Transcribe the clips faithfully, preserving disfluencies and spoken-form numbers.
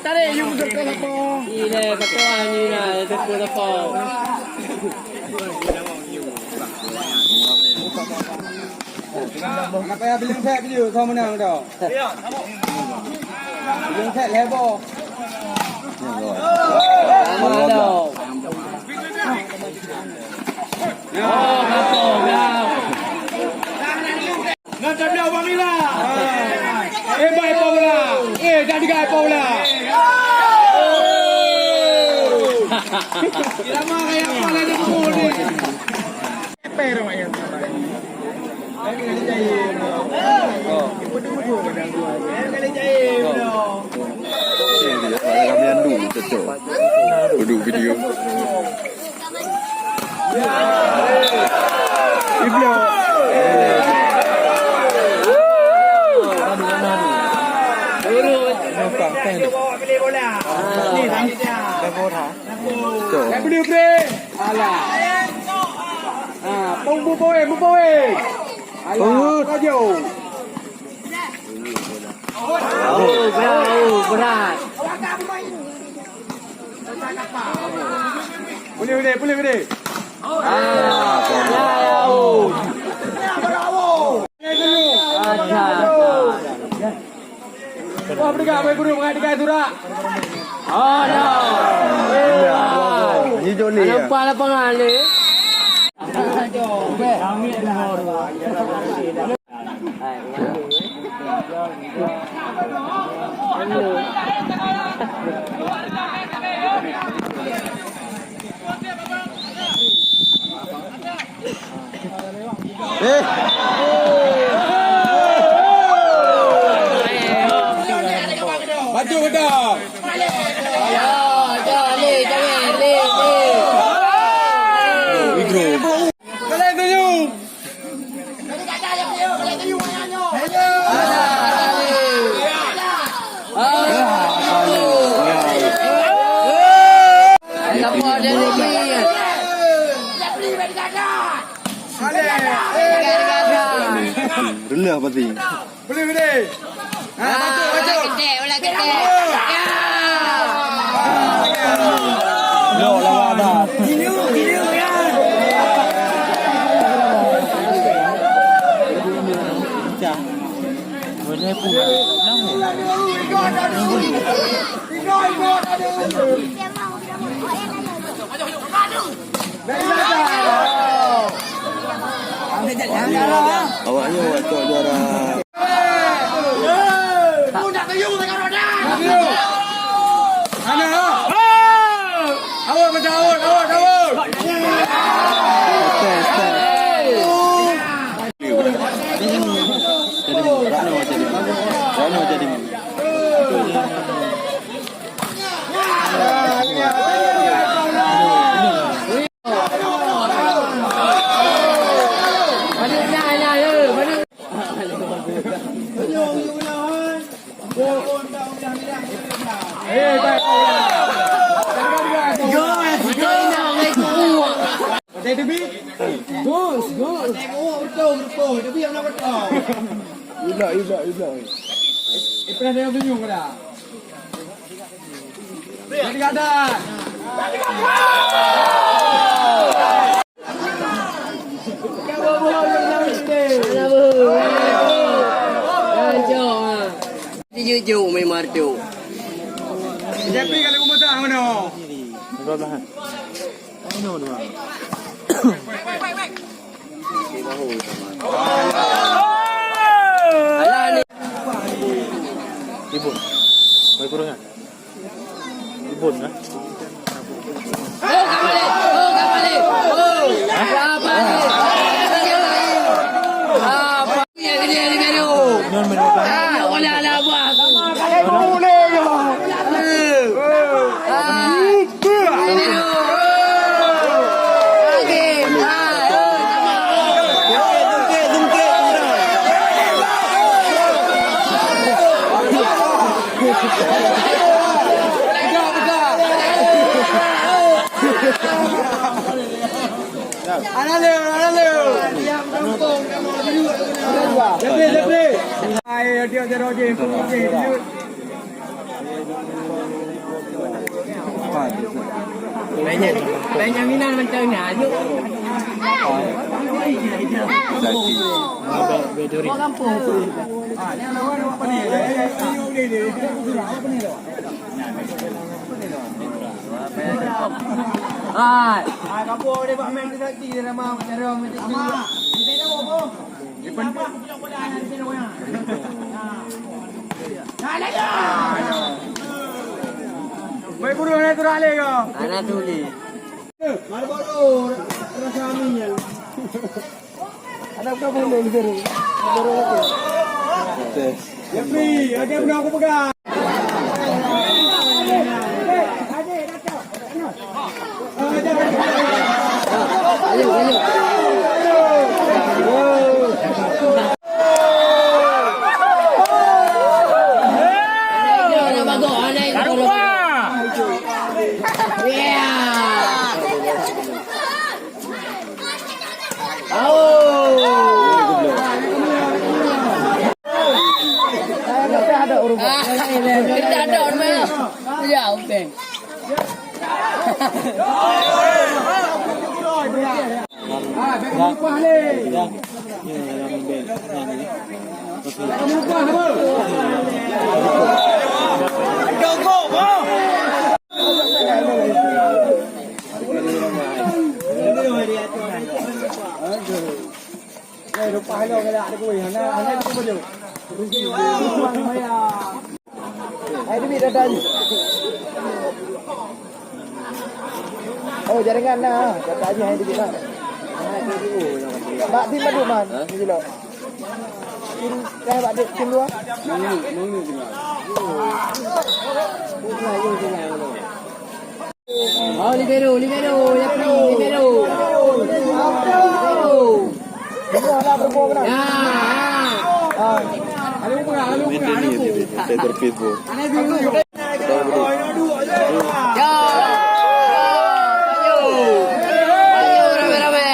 Tarik, you betul apa? Ini betul ni lah, betul apa? Nak payah bileng set je, sama menang dah. Bileng set lebar. Sama dah. Oh, betul dah. Nak tabiak Bang Ila. Eh, baik Paula. Eh, dah digai Paula. Lama kayak apa lagi tu ni? Duduk video. Iblo. Nampak kan? Ni kan? Dah bola. Cok. Dah boleh break. Alah. Ha, pung bu poe, bu poe. Alah, laju. Oh, berat, oh, berat. Boleh, boleh, boleh, boleh. Ah, ya, ya, oh. Acha. Wah, peugah, Abang Guru, peugah tiga surat. Oh, no. Ni Joni, ya? Nampak lapangan ni. Eh. Maju betul. Ayo, jom, le, jom, le, le. Mikro. Kalian senyum. Rendah pasti. Boleh, boleh. Ha, batuk, batuk. Ulah ketek, ulah ketek. Ya. Lok lawak dah. Awaknyoe awak cok juara. Tes, tes. Gus, Gus. Tengok betul, betul. Tapi yang nak betul. Idak, idak, idak. Eh, pernah tengok senyum ke dah? Jadi gadan. Jujur memang tu. Jeffrey kalau memudah mana? Alah ni. Ibun. Mai kurungan. Ibun, ha? Oh, kapal ni. Oh, kapal ni. Oh. Hah? Kapal ni. Apa? Yang dia ni baru. Nyon menurut. Ah, wala ala buah. Apa? Anak lu, anak lu. Jepri, jepri. Banyak, banyak minang macam ni, ayo. Hai. Baik guru, hana turak lé kau. Hana turak lé. Baru-baru rasa aminnya. Ada bukan boleh gitu. Baru lagi. Jeffrey, ada bukan aku pegang. Kita ada orang. Ya, oke. Hai, demi dada ni. Oh, jaringan na. Kata aja hai demi na. Bak tim baduk man. Ni lo. Tim, eh, bak tim dua. Nunggu, nunggu. Oh, libero, libero, ya, libero. Libero. Ya, ya. Center pivot. Ya. Ayo. Ayo, rame-rame.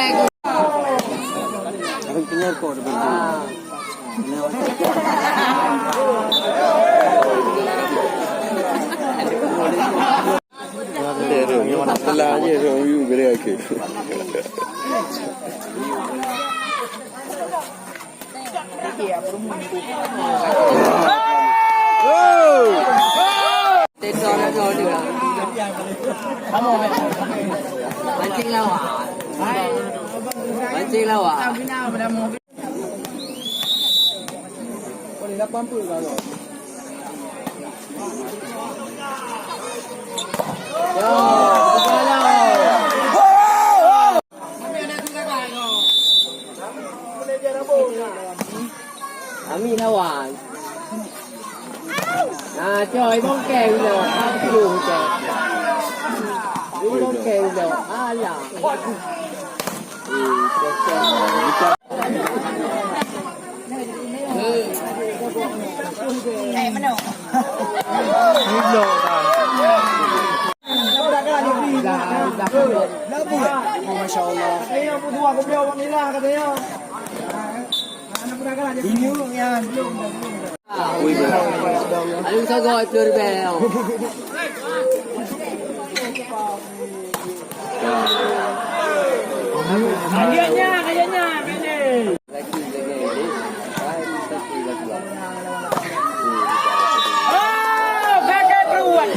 Mancing lawak. Mancing lawak. Ami lawan. Nah, coy, bongkeng tu. Aduh, coy. Bongkeng tu. Alah. Masya Allah. Ini yang Ayo sagai puluh ribèe. Kayaknya, kayaknya, kayaknya. Oh, gagal keluar.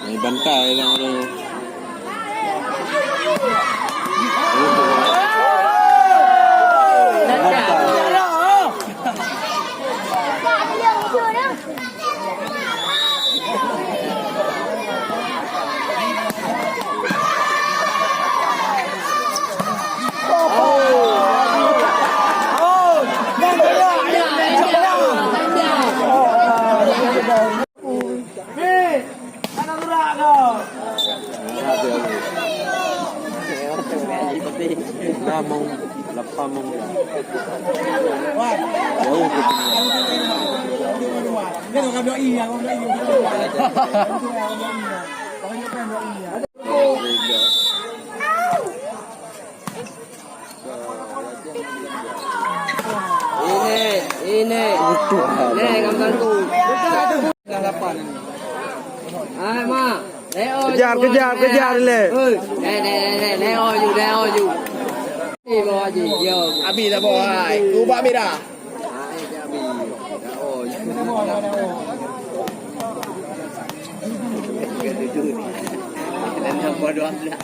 Ini bantai lah tu. Lah mong, lapar mong. Jauh ke tinggal. Ini, ini. Nih, kamu tentu. Dah lapan ini. Ah, ma. Leo. Kejar, kejar, kejar, Le. Hei. Eh, le, le, le, leo ju, leo ju. Ni bawa ji, yo. Abi dah bawa, hai. Ubak Abi dah. Ah, eh, Abi. Leo ju. Dan yang bodoh amat.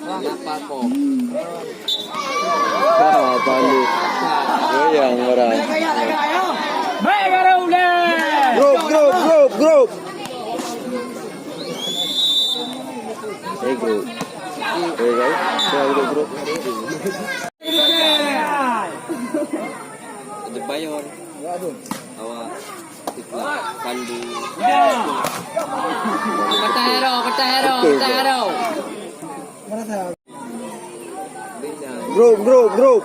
Kenapa kok? Ah, balik. Goyang orang. Baik, Garuda. Grup, grup, grup, grup. Eh, grup. Eh, guys. Grup, grup. Ada bayar. Awak. Pandu. Petai aro, petai aro, petai aro. Grup, grup, grup.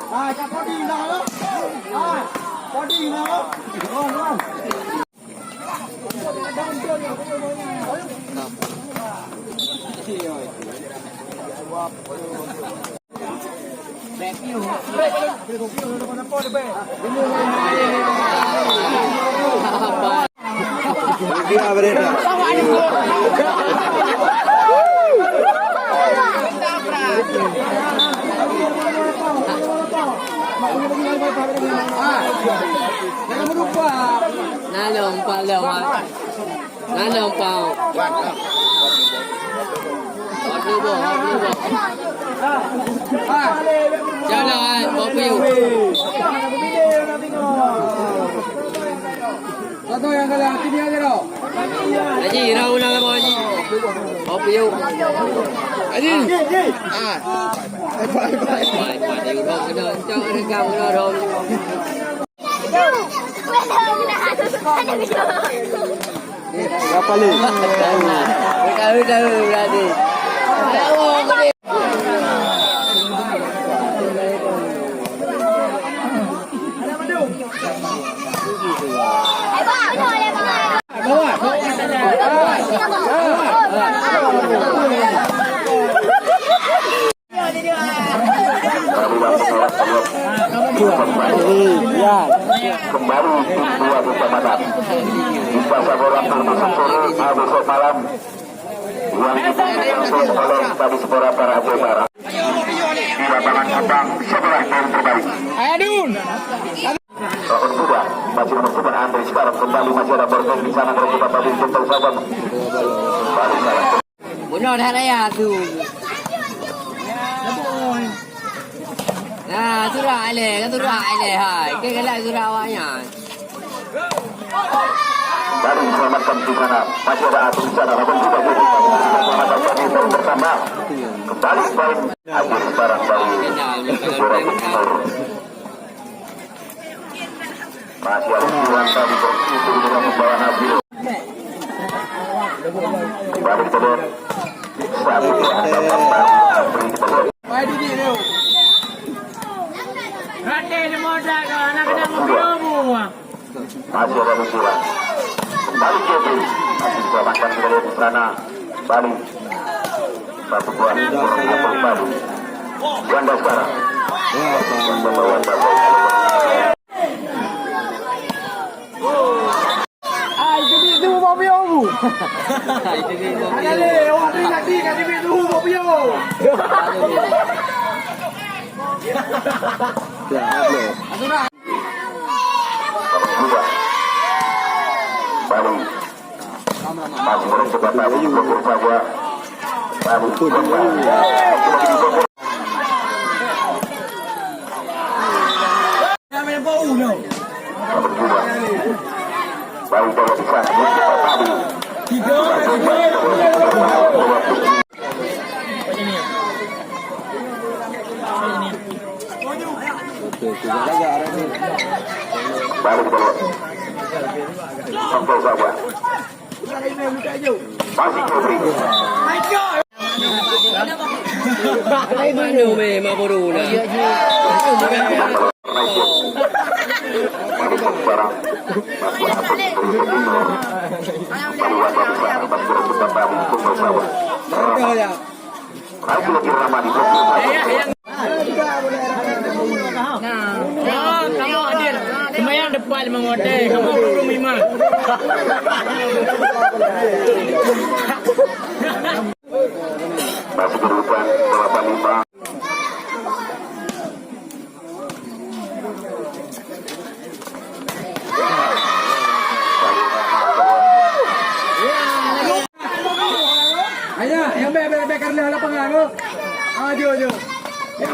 Nalong, Pak Long, ah. Nalong pau. Hot dua boh, hot dua boh. Jalan, bawa piu. Satu yang kalah, sini aja dong. Haji, rau ulang apa, Haji? Bawa piu. Haji. Ah. Baik, baik, baik. Baik, baik. Rau kena, cak rekam, rau, rau. Berapa ni? Tahu, tahu, berarti. Kembali tim dua kecamatan di Pasar Bolang Tengah sore, ah, besok malam. Yang dipimpin langsung oleh Kadis Pora Para Aceh Barat. Di lapangan Kupang sebelah poin terbaik. Tahun muda, masih nomor sebelah Andre sekarang kembali masih ada Borneo di sana, dari kita tadi, kita saja. Kembali salah. Bunoe that raya su. Nah, surat ilèe, kan surat ilèe hai. Ke galak surat awak nyan. Baru diselamatkan di sana. Masih ada Agus di sana. Namun sudah jadi. Selamatkan di poin pertama. Kembali poin. Agus sekarang dari Surat Timur. Masih ada kurang tadi, itu dengan membawa hasil. Balik terus. Satu, dua, delapan, balik terus. Masih ada kurang. Kembali ke Masih diselamatkan dari sana. Balik. Satu buah. Kurang satu, balik. Ganda sekarang. Ganda bawah, ganda bawah. Ai, teubiet su boh piôh bu. Ai, teubiet su boh piôh. Ada lé, awak teuingat, teuingat teubiet su boh piôh. Baru. Masih belum coba tahu, syukur saja. Baru. Baru coba bisa, syukur saja. Tiga. Masih Febri. Manu meh Marlboro na. Nah, kamu hadir. Semayang depan memang wadai. Kamu belum imam. Masih berubah, berapa lima? Ayo, yang baik, baik, baik, karena lapangan, oh. Ayo, ayo. Ya.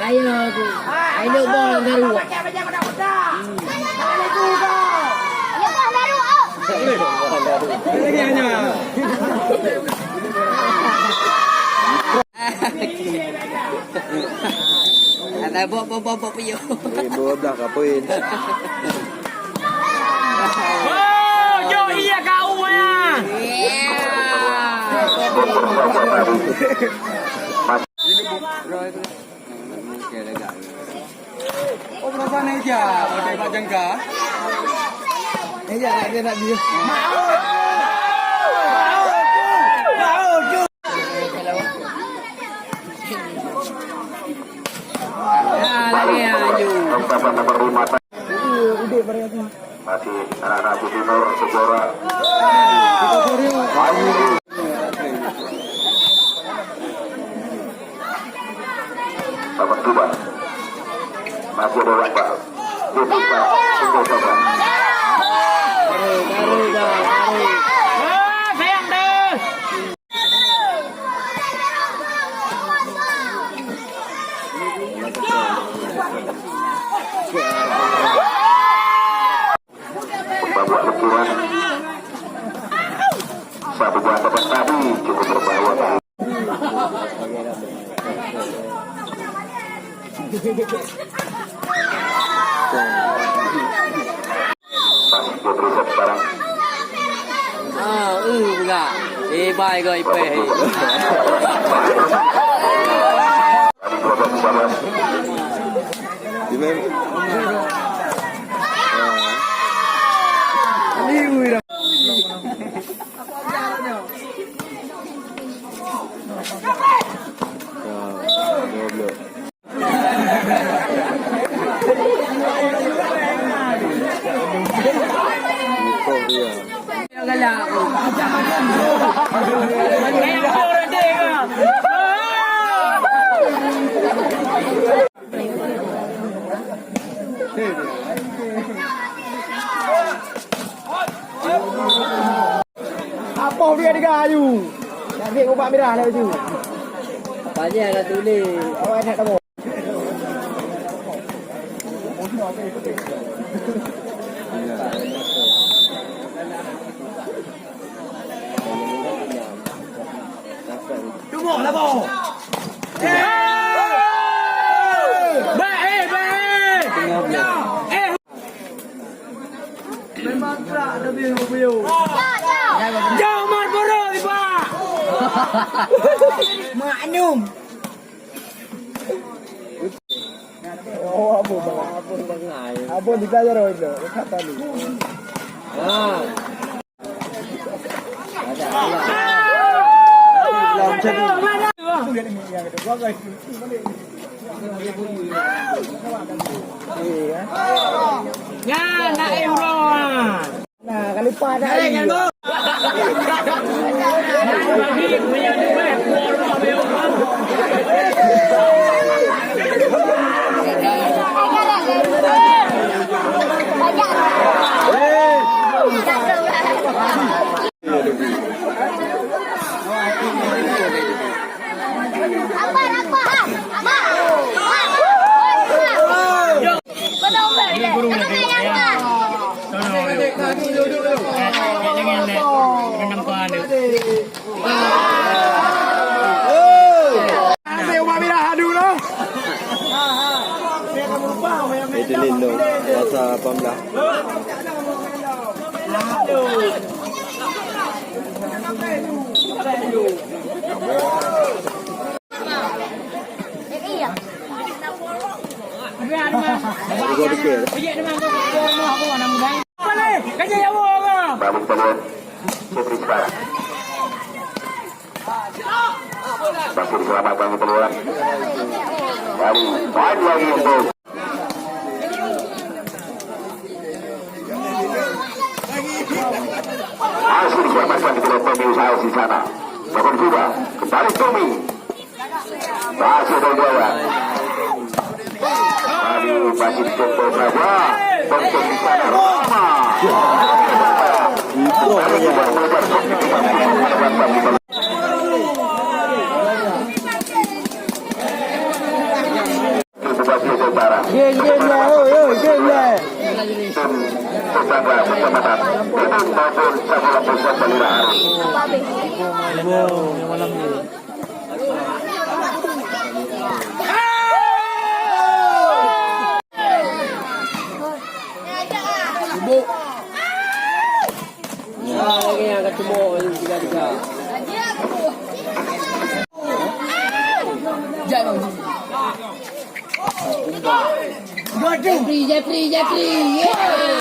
Ayo, tu. Ayo, bol, garu. Ayo, bol, garu. Lagi hanya. Ada bok, bok, bok, bok, piyo. Eh, dua belas kapal. Oh, jok iya kau ya. Oh, berapa nih ya? Oke, Pak Jangka. Eh, ya, dia nak dia. Masih anak-anak Timur, Segora. Selamat tiba. Masih ada orang, Pak. Dia buka, tunggu sabar. Baru, baru, baru, baru. Ah, sayang deh. Babak leukuran. Satu buah tempat tadi cukup berbahaya. Pas dia beri sebarang. Ah, uh, buka. Eh, bye, guys, peh. Tadi dua belas sabar. Ini, wih, dah. Ya, goblok. Galak. Apa dia tiga ayu? Nak ambil ubak mirah lah tu. Apa je ada tulis? Awak nak tahu. Tunggu lah, boh. Eh! Baik, baik. Eh! Memang kerak tapi buyuh. Jauh Marlboro, Ipak. Maklum. Oh, apa, Bang? Apa, Bang? Apa, kita aja, Roy, Bro. Kata lu. Ah. Ya, nak Imran. Nah, kali padat ni. Itu Lindo, masa lapan belas. Balik keluar. Fitri sekarang. Masih diselamatkan keluar. Dari main lagi untuk Masih diselamatkan kepada Tommy, usaha di sana. Bangun juga. Kembali Tommy. Masih ada gaya. Masih, masih dicontoh saja. Tonton di sana. Rama. Itu ya. Bupati Utara. Geng, geng lah, oi, oi, geng lah. Tetangga kecamatan. Itu maupun sekolah pusat Balira Arif. Sibuk. Nah, lagi yang kat semua tiga-tiga. Jai, Bang. Jeffrey, Jeffrey, Jeffrey. Yeay.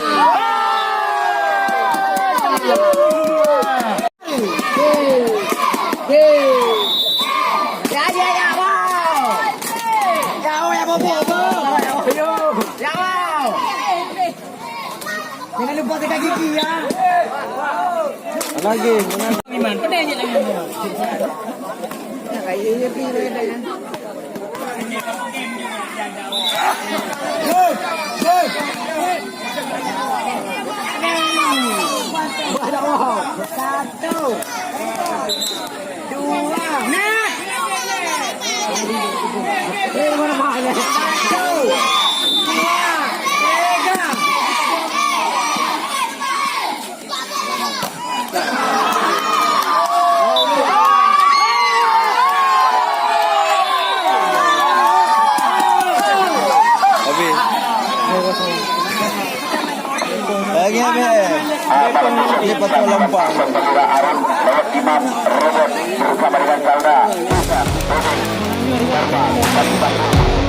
Yeay. Yeay. Ya, ya, ya, wow. Ya, oh, ya, bobo, bobo. Ya, wow. Jangan lupa sikat gigi, ya. Lagi, jangan. Iman, pedih je tangan dia. Satu. Dua. Nah. Satu. Dua. Tiga. Habis. Lagi, habis. Dia patah lempang. Imam Robert bersama dengan Saudara Susan Robert.